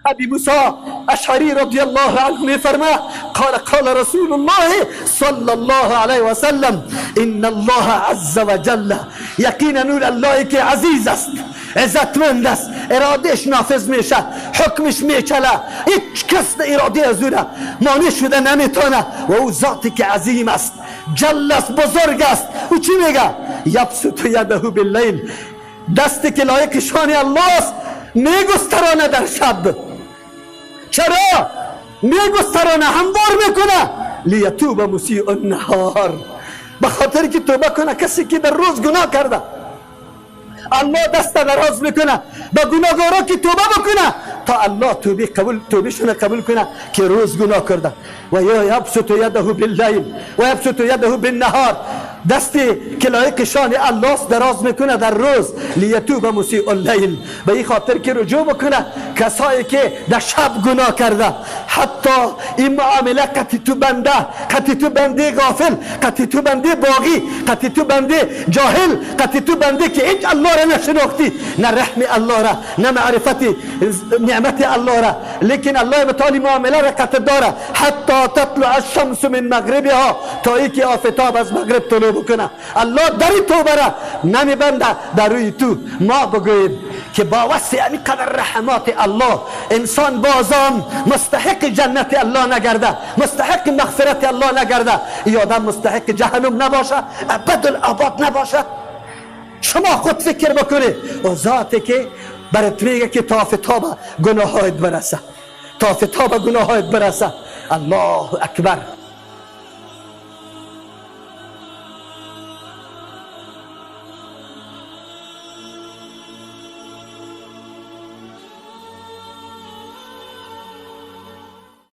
ابی موسی اشعری رضی الله عنه میفرما: قال قال رسول الله صلی الله علیه و سلم ان الله عز وجل، یقینا نور الله که عزیز است، عزتمند است، ارادهش نافذ میشه، حکمش میچله، هیچ کس اراده از او مانع شده نمیتونه و او ذاتی که عظیم است، جل است، بزرگ است. او چی میگه؟ یبسط یده باللیل، دستی که لایق شان الله است میگسترانه در شب. چرا میگسترانه؟ هموار میکنه. لیتوب مسیء النهار، به خاطر که توبه کنه کسی که در روز گناه کرده. الله دست دراز میکنه به گناهگارا که توبه بکنه تا الله توبه قبول، توبهشون قبول کنه که روز گناه کرده. و یبسط یده باللیل و یبسط یده بالنهار، دستی که لایق شان الله دراز میکنه در روز. لیتوب مسیء اللیل، به این خاطر که رجوع بکنه کسایی که در شب گناه کرده. حتی این معامله قطی تو بنده، قطی تو بنده غافل، قطی تو بنده باغی، قطی تو بنده جاهل، قطی تو بنده که هیچ الله را نشناختی، نه رحم الله را، نه معرفت نعمت الله را، لیکن الله متعالی معامله را قطع داره. حتی تطلع الشمس من مغربها، تا اینکه آفتاب از مغرب طلوع بکنه، الله در توبه را نمیبنده در روی تو. ما بگوییم که با وصف همین قدر رحمات الله انسان بازم مستحق جنت الله نگرده، مستحق مغفرت الله نگرده، ای آدم مستحق جهنم نباشه، ابد الاباد نباشه. شما خود فکر بکنید و ذاتی که برات میگه که تا آفتاب گناهایت برسه، تا آفتاب گناهایت برسه. الله اکبر.